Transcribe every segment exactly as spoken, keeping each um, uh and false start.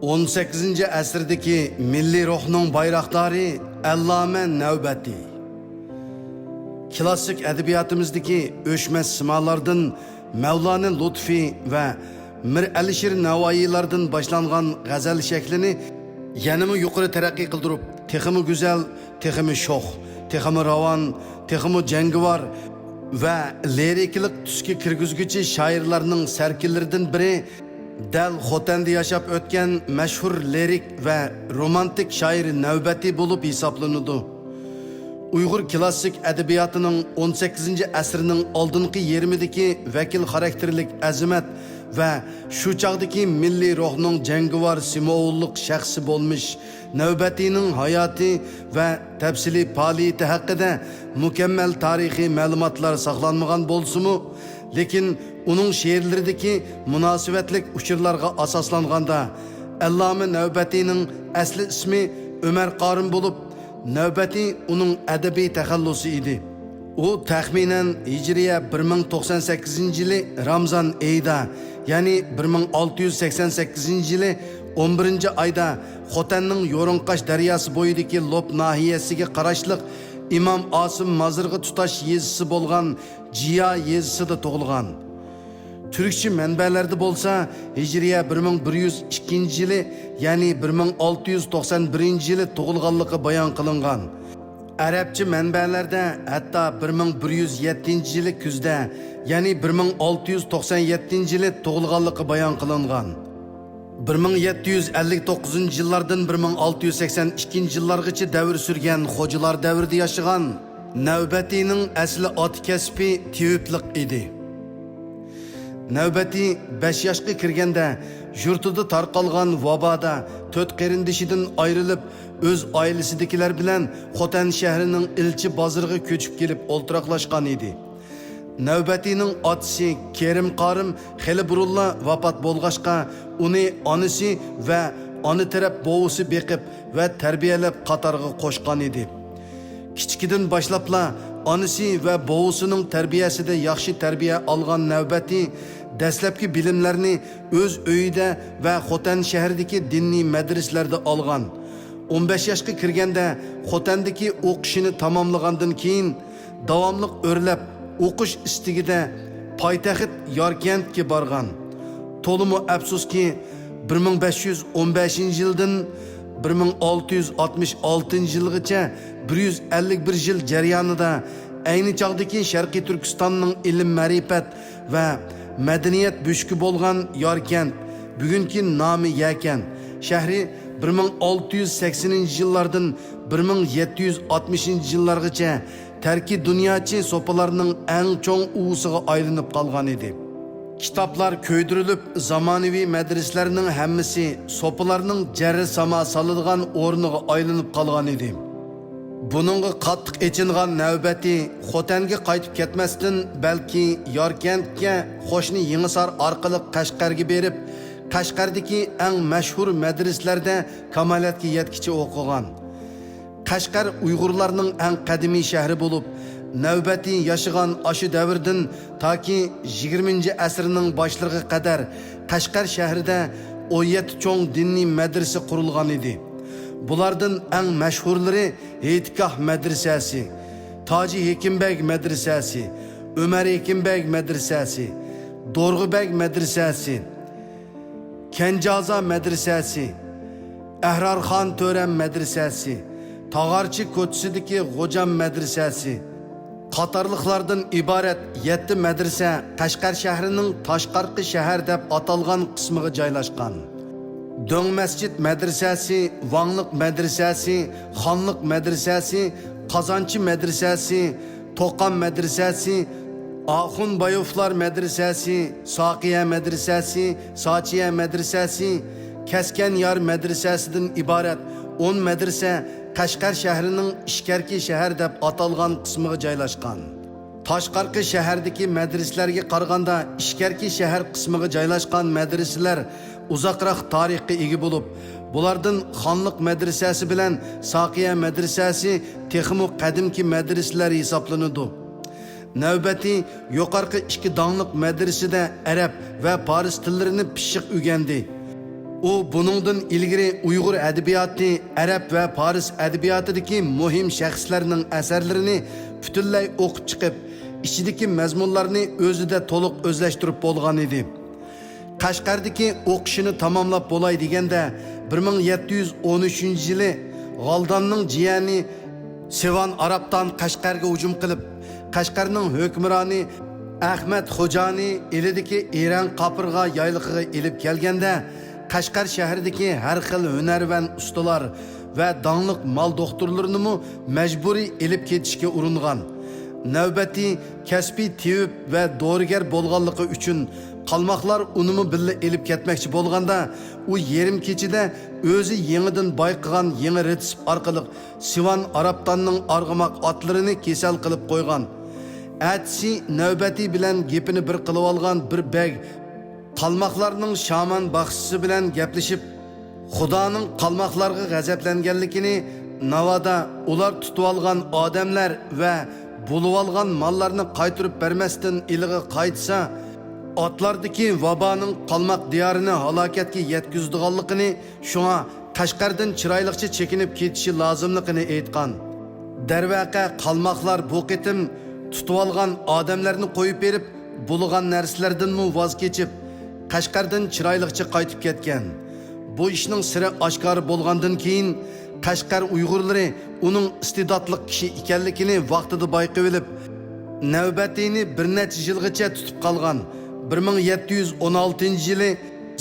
ئون سەككىزىنچى ئەسىردىكى مىللىي روھنىڭ بايراقدارى ئەللامە نەۋبەتى. كىلاسسىك ئەدەبىياتىمىزدىكى ئۆچمەس سىمالاردىن مەۋلانە لۇتفى ۋە مىر ئەلىشىر نەۋائىيلاردىن باشلانغان غەزەل شەكلىنى يەنىمۇ يۇقىرى تەرەققىي قىلدۇرۇپ، تېخىمۇ گۈزەل، تېخىمۇ شوخ، تېخىمۇ راۋان، تېخىمۇ جەڭگىۋار ۋە لىرىكىلىق تۈسكە كىرگۈزگۈچى شائىرلارنىڭ سەركىلىرىدىن بىرى، دەل خوتەندە ياشاپ ئۆتكەن مەشھۇر لىرىك ۋە رومانتىك شائىر نەۋبەتى بولۇپ ھېسابلىنىدۇ. ئۇيغۇر كىلاسسىك ئەدەبىياتىنىڭ ئون سەككىزىنچى ئەسىرنىڭ ئالدىنقى يېرىمىدىكى ۋەكىل خاراكتېرلىك ئەزىمەت ۋە شۇ چاغدىكى مىللىي روھنىڭ جەڭگىۋار سىمۋوللۇق شەخسى بولمىش نەۋبەتىنىڭ ھاياتى ۋە تەپسىلىي پائالىيىتى ھەققىدە مۇكەممەل تارىخىي مەلۇماتلار ساقلانمىغان بولسىمۇ، لېكىن ئۇنىڭ شېئىرلىرىدىكى مۇناسىۋەتلىك ئۇچۇرلارغا ئاساسلانغاندا، ئەللامە نەۋبەتىنىڭ ئەسلى ئىسمى ئۆمەر قارىم بولۇپ، نەۋبەتى ئۇنىڭ ئەدەبىي تەخەللۇسى ئىدى. ئۇ تەخمىنەن ھىجرىيە بىر مىڭ توقسان سەككىزىنچى يىلى رامزان ئېيىدا، يەنى بىر مىڭ ئالتە يۈز سەكسەن سەككىزىنچى يىلى ئون بىرىنچى ئايدا خوتەننىڭ يورۇڭقاش دەرياسى بويىدىكى لوپ ناھىيەسىگە قاراشلىق ئىمام ئاسىم مازىرىغا تۇتاش يېزىسى بولغان جىيا يېزىسىدا تۇغۇلغان. تۈركچە مەنبەلەردە بولسا ھىجرىيە بىر مىڭ بىر يۈز ئىككىنچى يىلى، يەنى بىر مىڭ ئالتە يۈز توقسان بىرىنچى يىلى تۇغۇلغانلىقى بايان قىلىنغان. ئەرەبچە مەنبەلەردە ھەتتا بىر مىڭ بىر يۈز يەتتىنچى يىلى كۈزدە، يەنى بىر مىڭ ئالتە يۈز توقسان يەتتىنچى يىلى تۇغۇلغانلىقى بايان قىلىنغان. بىر مىڭ يەتتە يۈز ئەللىك توققۇزىنچى يىللاردىن بىر مىڭ ئالتە يۈز سەكسەن ئىككىنچى يىللارغىچە دەۋر سۈرگەن خوجىلار دەۋرىدە ياشىغان نەۋبەتىنىڭ ئەسلى ئاتا كەسپى تېۋىپلىق ئىدى. نەۋبەتى بەش ياشقا كىرگەندە يۇرتىدا تارقالغان ۋابادا تۆت قېرىندىشىدىن ئايرىلىپ، ئۆز ئائىلىسىدىكىلەر بىلەن خوتەن شەھىرىنىڭ ئىلچى بازىرىغا كۆچۈپ كېلىپ ئولتۇراقلاشقان ئىدى. نەۋبەتىنىڭ ئاتىسى كېرىم قارىم خېلى بۇرۇنلا ۋاپات بولغاچقا، ئۇنى ئانىسى ۋە ئانا تەرەپ بوۋىسى بېقىپ ۋە تەربىيەلەپ قاتارغا قوشقان ئىدى. كىچىكىدىن باشلاپلا ئانىسى ۋە بوۋىسىنىڭ تەربىيەسىدە ياخشى تەربىيە ئالغان نەۋبەتى دەسلەپكى بىلىملەرنى ئۆز ئۆيىدە ۋە خوتەن شەھىرىدىكى دىنىي مەدرىسىلەردە ئالغان. ئون بەش ياشقا كىرگەندە خوتەندىكى ئوقۇشىنى تاماملىغاندىن كېيىن، داۋاملىق ئۆرلەپ ئوقۇش ئىستىكىدە پايتەخت ياركەنتكە بارغان. تولىمۇ ئەپسۇسكى، بىر مىڭ بەش يۈز ئون بەشىنچى يىلدىن بىر مىڭ ئالتە يۈز ئاتمىش ئالتىنچى يىلغىچە بىر يۈز ئەللىك بىر يىل جەريانىدا ئەينى چاغدىكى شەرقىي تۈركىستاننىڭ ئىلىم-مەرىپەت ۋە مەدەنىيەت بۆشۈكى بولغان ياركەنت، بۈگۈنكى نامى يەكەن، شەھىرى بىر مىڭ ئالتە يۈز سەكسىنىنچى يىللاردىن بىر مىڭ يەتتە يۈز ئاتمىشىنچى يىللارغىچە تەركىي دۇنياچى سوپىلارنىڭ ئەڭ چوڭ ئۇۋىسىغا ئايلىنىپ قالغان ئىدى. كىتابلار كۆيدۈرۈلۈپ، زامانىۋى مەدرىسىلەرنىڭ ھەممىسى سوپىلارنىڭ جەررە ساما سالىدىغان ئورنىغا ئايلىنىپ قالغان ئىدى. بۇنىڭغا قاتتىق ئېچىنغان نەۋبەتى خوتەنگە قايتىپ كەتمەستىن، بەلكى ياركەنتكە، قوشنا يېڭىسار ئارقىلىق قەشقەرگە بېرىپ، قەشقەردىكى ئەڭ مەشھۇر مەدرىسىلەردە كامالەتكە يەتكىچە ئوقۇغان. قەشقەر ئۇيغۇرلارنىڭ ئەڭ قەدىمىي شەھىرى بولۇپ، نەۋبەتى ياشىغان ئاشۇ دەۋردىن تاكى يىگىرمىنچى ئەسىرنىڭ باشلىرىغا قەدەر قەشقەر شەھىرىدە ئون يەتتە چوڭ دىنىي مەدرىسە قۇرۇلغان ئىدى. بۇلاردىن ئەڭ مەشھۇرلىرى ھېيتگاھ مەدرىسەسى، تاجى ھېكىمبەگ مەدرىسەسى، ئۆمەر ھېكىمبەگ مەدرىسەسى، دورغۇبەگ مەدرىسەسى، كەنجازا مەدرىسەسى، ئەھرارخان تۆرەم مەدرىسەسى، تاغارچى كوچىسىدىكى غوجام مەدرىسەسى قاتارلىقلاردىن ئىبارەت يەتتە مەدرىسە قەشقەر شەھىرىنىڭ تاشقارقى شەھەر دەپ ئاتالغان قىسمىغا جايلاشقان. دۆڭ مەسچىت مەدرىسەسى، ۋاڭلىق مەدرىسەسى، خانلىق مەدرىسەسى، قازانچى مەدرىسەسى، توقام مەدرىسەسى، ئاخۇن بايوفلار مەدرىسەسى، ساقىيە مەدرىسەسى، ساچىيە مەدرىسەسى، كەسكەن يار مەدرىسەسىدىن ئىبارەت ئون مەدرىسە قەشقەر شەھىرىنىڭ ئىچكەركى شەھەر دەپ ئاتالغان قىسمىغا جايلاشقان. تاشقارقى شەھەردىكى مەدرىسىلەرگە قارىغاندا، ئىچكەركى شەھەر قىسمىغا جايلاشقان مەدرىسىلەر ئۇزاقراق تارىخقا ئىگە بولۇپ، بۇلاردىن خانلىق مەدرىسەسى بىلەن ساقىيە مەدرىسەسى تېخىمۇ قەدىمكى مەدرىسىلەر ھېسابلىنىدۇ. نەۋبەتى يۇقارقى ئىككى داڭلىق مەدرىسىدە ئەرەب ۋە پارس تىللىرىنى پىششىق ئۆگەندى. ئۇ بۇنىڭدىن ئىلگىرى ئۇيغۇر ئەدەبىياتى، ئەرەب ۋە پارس ئەدەبىياتىدىكى مۇھىم شەخسلەرنىڭ ئەسەرلىرىنى پۈتۈنلەي ئوقۇپ چىقىپ، ئىچىدىكى مەزمۇنلارنى ئۆزىدە تولۇق ئۆزلەشتۈرۈپ بولغان ئىدى. قەشقەردىكى ئوقۇشىنى تاماملاپ بولاي دېگەندە، بىر مىڭ يەتتە يۈز ئون ئۈچىنچى يىلى غالداننىڭ جىيەنى سىۋان ئارابتان قەشقەرگە ھۇجۇم قىلىپ، قەشقەرنىڭ ھۆكۈمرانى ئەخمەت خوجانى ئىلىدىكى ئېرەن قاپىرغا يايلىقىغا ئېلىپ كەلگەندە، قەشقەر شەھىرىدىكى ھەر خىل ھۈنەرۋەن ئۇستىلار ۋە داڭلىق مال دوختۇرلىرىنىمۇ مەجبۇرىي ئېلىپ كېتىشكە ئۇرۇنغان. نەۋبەتى كەسپىي تېۋىپ ۋە دورىگەر بولغانلىقى ئۈچۈن، قالماقلار ئۇنىمۇ بىللە ئېلىپ كەتمەكچى بولغاندا، ئۇ يېرىم كېچىدە ئۆزى يېڭىدىن بايقىغان يېڭى رېتسېپ ئارقىلىق سىۋان ئارابتاننىڭ ئارغىماق ئاتلىرىنى كېسەل قىلىپ قويغان. ئەتىسى نەۋبەتى بىلەن گېپىنى بىر قىلىۋالغان بىر بەگ قالماقلارنىڭ شامان باخشىسى بىلەن گەپلىشىپ، خۇدانىڭ قالماقلارغا غەزەپلەنگەنلىكىنى، ناۋادا ئۇلار تۇتۇۋالغان ئادەملەر ۋە بۇلىۋالغان ماللارنى قايتۇرۇپ بەرمەستىن ئىلىغا قايتسا، ئاتلاردىكى ۋابانىڭ قالماق دىيارىنى ھالاكەتكە يەتكۈزىدىغانلىقىنى، شۇڭا قەشقەردىن چىرايلىقچە چېكىنىپ كېتىشى لازىملىقىنى ئېيتقان. دەرۋەقە، قالماقلار بۇ قېتىم تۇتۇۋالغان ئادەملەرنى قويۇپ بېرىپ، بۇلىغان نەرسىلەردىنمۇ ۋاز كېچىپ، قەشقەردىن چىرايلىقچە قايتىپ كەتكەن. بۇ ئىشنىڭ سىرى ئاشكارا بولغاندىن كېيىن، قەشقەر ئۇيغۇرلىرى ئۇنىڭ ئىستېداتلىق كىشى ئىكەنلىكىنى ۋاقتىدا بايقىۋېلىپ، نەۋبەتىنى بىر نەچچە يىلغىچە تۇتۇپ قالغان. بىر مىڭ يەتتە يۈز ئون ئالتىنچى يىلى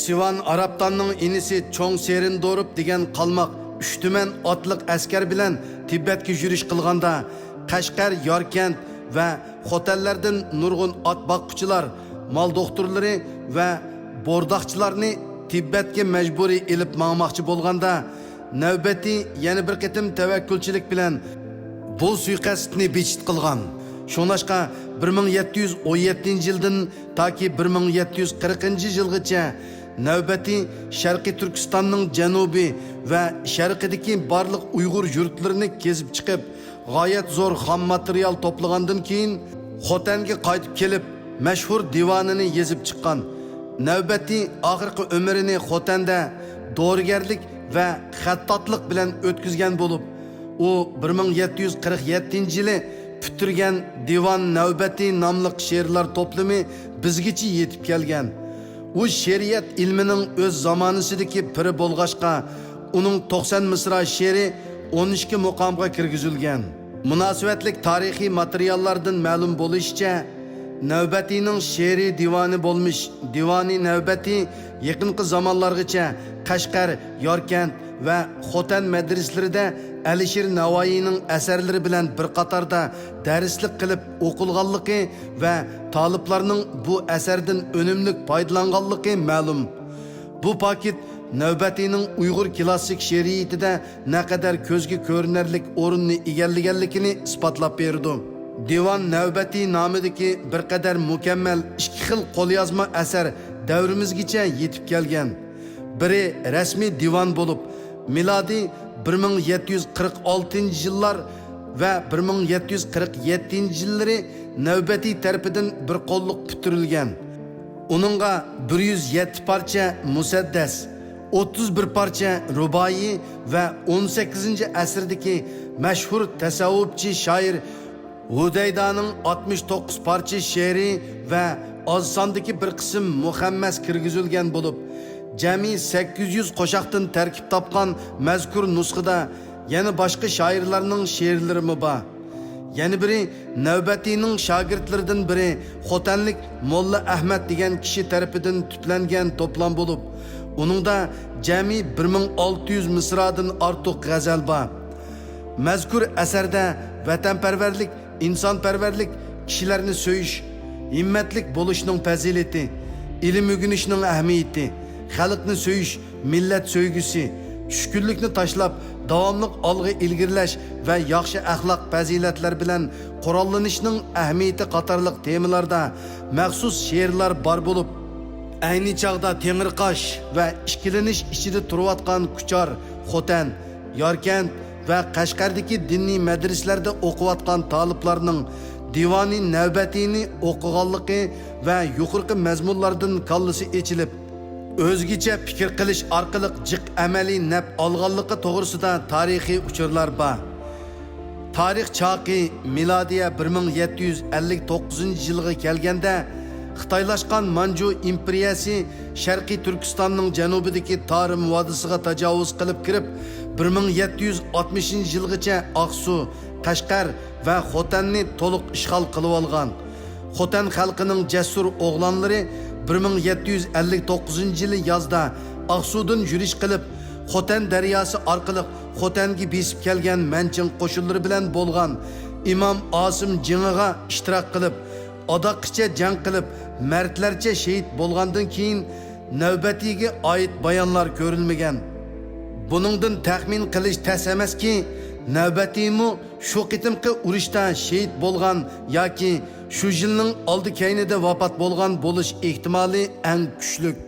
سىۋان ئارابتاننىڭ ئىنىسى چوڭ سېرىندوروپ دېگەن قالماق ئۈچ تۈمەن ئاتلىق ئەسكەر بىلەن تىبەتكە يۈرۈش قىلغاندا، قەشقەر، ياركەنت ۋە خوتەنلەردىن نۇرغۇن ئات باققۇچىلار، مال دوختۇرلىرى ۋە بورداقچىلارنى تىبەتكە مەجبۇرىي ئېلىپ ماڭماقچى بولغاندا، نەۋبەتى يەنە بىر قېتىم تەۋەككۈلچىلىك بىلەن بۇ سۇيىقەستنى بىجىت قىلغان. شۇڭلاشقا، بىر مىڭ يەتتە يۈز ئون يەتتىنچى يىلدىن تاكى بىر مىڭ يەتتە يۈز قىرىقىنچى يىلغىچە نەۋبەتى شەرقىي تۈركىستاننىڭ جەنۇبى ۋە شەرقىدىكى بارلىق ئۇيغۇر يۇرتلىرىنى كېزىپ چىقىپ، غايەت زور خام ماتېرىيال توپلىغاندىن كېيىن، خوتەنگە قايتىپ كېلىپ، مەشھۇر دىۋانىنى يېزىپ چىققان. نەۋبەتى ئاخىرقى ئۆمرىنى خوتەندە دورىگەرلىك ۋە خەتتاتلىق بىلەن ئۆتكۈزگەن بولۇپ، ئۇ بىر مىڭ يەتتە يۈز قىرىق يەتتىنچى يىلى پۈتتۈرگەن دىۋان نەۋبەتى ناملىق شېئىرلار توپلىمى بىزگىچە يېتىپ كەلگەن. ئۇ شېئىرىيەت ئىلمىنىڭ ئۆز زامانىسىدىكى پىرى بولغاچقا، ئۇنىڭ توقسان مىسرا شېئىرى ئون ئىككى مۇقامغا كىرگۈزۈلگەن. مۇناسىۋەتلىك تارىخىي ماتېرىياللاردىن مەلۇم بولۇشىچە، نەۋبەتىنىڭ شېئىرىي دىۋانى بولمىش دىۋانى نەۋبەتى يېقىنقى زامانلارغىچە قەشقەر، ياركەنت ۋە خوتەن مەدرىسىلىرىدە ئەلىشىر نەۋائىينىڭ ئەسەرلىرى بىلەن بىر قاتاردا دەرسلىك قىلىپ ئوقۇلغانلىقى ۋە تالىپلارنىڭ بۇ ئەسەردىن ئۈنۈملۈك پايدىلانغانلىقى مەلۇم. بۇ پاكىت نەۋبەتىنىڭ ئۇيغۇر كىلاسسىك شېئىرىيىتىدە نەقەدەر كۆزگە كۆرۈنەرلىك ئورۇننى ئىگىلىگەنلىكىنى ئىسپاتلاپ بېرىدۇ. دىۋان نەۋبەتى نامىدىكى بىر قەدەر مۇكەممەل ئىككى خىل قوليازما ئەسەر دەۋرىمىزگىچە يېتىپ كەلگەن. بىرى رەسمىي دىۋان بولۇپ، مىلادىي بىر مىڭ يەتتە يۈز قىرىق ئالتىنچى يىللار ۋە بىر مىڭ يەتتە يۈز قىرىق يەتتىنچى يىللىرى نەۋبەتى تەرىپىدىن بىر قوللۇق پۈتتۈرۈلگەن. ئۇنىڭغا بىر يۈز يەتتە پارچە مۇسەددەس، ئوتتۇز بىر پارچە رۇبائىي ۋە ئون سەككىزىنچى ئەسىردىكى مەشھۇر تەسەۋۋۇپچى شائىر ھۇدەيدانىڭ ئاتمىش توققۇز پارچە شېئىرى ۋە ئاز ساندىكى بىر قىسىم مۇخەممەس كىرگۈزۈلگەن بولۇپ، جەمئىي سەككىز يۈز قوشاقتىن تەركىب تاپقان مەزكۇر نۇسخىدا يەنە باشقا شائىرلارنىڭ شېئىرلىرىمۇ بار. يەنە بىرى، نەۋبەتىنىڭ شاگىرتلىرىدىن بىرى، خوتەنلىك موللا ئەھمەت دېگەن كىشى تەرىپىدىن تۈپلەنگەن توپلام بولۇپ، ئۇنىڭدا جەمئىي بىر مىڭ ئالتە يۈز مىسرادىن ئارتۇق غەزەل بار. مەزكۇر ئەسەردە ۋەتەنپەرۋەرلىك، ئىنسانپەرۋەرلىك، كىشىلەرنى سۆيۈش، ھىممەتلىك بولۇشنىڭ پەزىلىتى، ئىلىم ئۆگىنىشنىڭ ئەھمىيىتى، خەلقنى سۆيۈش، مىللەت سۆيگۈسى، چۈشكۈنلۈكنى تاشلاپ، داۋاملىق ئالغا ئىلگىرىلەش ۋە ياخشى ئەخلاق پەزىلەتلەر بىلەن قوراللىنىشنىڭ ئەھمىيىتى قاتارلىق تېمىلاردا مەخسۇس شېئىرلار بار بولۇپ، ئەينى چاغدا تېڭىرقاش ۋە ئىككىلىنىش ئىچىدە تۇرۇۋاتقان كۇچار، خوتەن، ياركەنت ۋە قەشقەردىكى دىنىي مەدرىسىلەردە ئوقۇۋاتقان تالىپلارنىڭ دىۋانى نەۋبەتىنى ئوقۇغانلىقى ۋە يۇقىرىقى مەزمۇنلاردىن كاللىسى ئېچىلىپ، ئۆزگىچە پىكىر قىلىش ئارقىلىق جىق ئەمەلىي نەپ ئالغانلىقى توغرىسىدا تارىخىي ئۇچۇرلار بار. تارىخ چاقى مىلادىيە بىر مىڭ يەتتە يۈز ئەللىك توققۇزىنچى يىلغا كەلگەندە، خىتايلاشقان مانجۇ ئىمپېرىيەسى شەرقىي تۈركىستاننىڭ جەنۇبىدىكى تارىم ۋادىسىغا تاجاۋۇز قىلىپ كىرىپ، بىر مىڭ يەتتە يۈز ئاتمىشىنچى يىلغىچە ئاقسۇ، قەشقەر ۋە خوتەننى تولۇق ئىشغال قىلىۋالغان. خوتەن خەلقىنىڭ جەسۇر ئوغلانلىرى بىر مىڭ يەتتە يۈز ئەللىك توققۇزىنچى يىلى يازدا ئاقسۇدىن يۈرۈش قىلىپ، خوتەن دەرياسى ئارقىلىق خوتەنگە بېسىپ كەلگەن مەنچىڭ قوشۇنلىرى بىلەن بولغان ئىمام ئاسىم جېڭىغا ئىشتىراك قىلىپ، ئاداققىچە جەڭ قىلىپ، مەردلەرچە شېھىت بولغاندىن كېيىن، نەۋبەتىگە ئائىت بايانلار كۆرۈلمىگەن. بۇنىڭدىن تەخمىن قىلىش تەس ئەمەسكى، نەۋبەتىمۇ شۇ قېتىمقى ئۇرۇشتا شېھىت بولغان ياكى شۇ يىلنىڭ ئالدى كەينىدە ۋاپات بولغان بولۇش ئېھتىمالى ئەڭ كۈچلۈك.